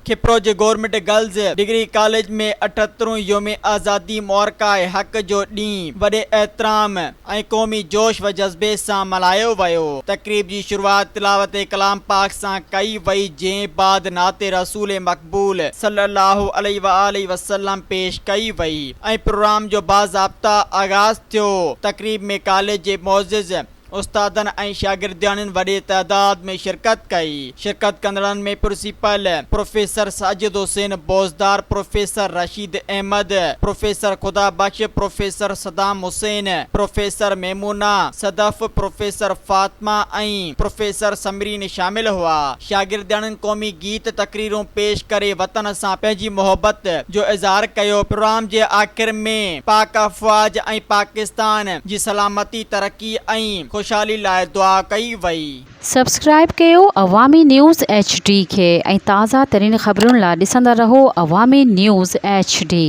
کپرو جي government girls degree college ۾ اٺهترون يوم آزادي معرڪه حق جو ڏينهن وڏي احترام ۽ قومي جوش و جذبي سان ملهايو ويو. تقريب جي شروعات تلاوت ڪلام پاڪ سان ڪئي وئي جنهن بعد نعت رسول مقبول صلي الله عليه واٰله وسلم پيش ڪئي وئي ۽ پروگرام جو باضابطه آغاز ٿيو. تقريب ۾ ڪاليج جي معزز استادن ۽ شاگردياڻين وڏي تعداد ۾ شرڪت ڪئي. شرڪت ڪندڙن ۾ principal professor Sajid Hussain Bozdar, professor Rashid Ahmed, professor Khuda Bakhsh, professor Saddam Hussain, professor Maimoona Sadaf, professor Fatima ۽ professor Samreen شامل هئا. شاگردياڻين قومي گيت، تقريرون پيش ڪري وطن سان پنهنجي محبت جو اظهار ڪيو. پروگرام جي آخر ۾ پاڪ افواج ۽ پاڪستان جي سلامتي، ترقي ۽ خوشحالي لاء دعا ڪئي وئي. سبسڪرائيب ڪيو عوامي نيوز ايڇ ڊي کي ۽ تازه ترين خبرن لا ڏسندا رهو عوامي نيوز ايڇ ڊي.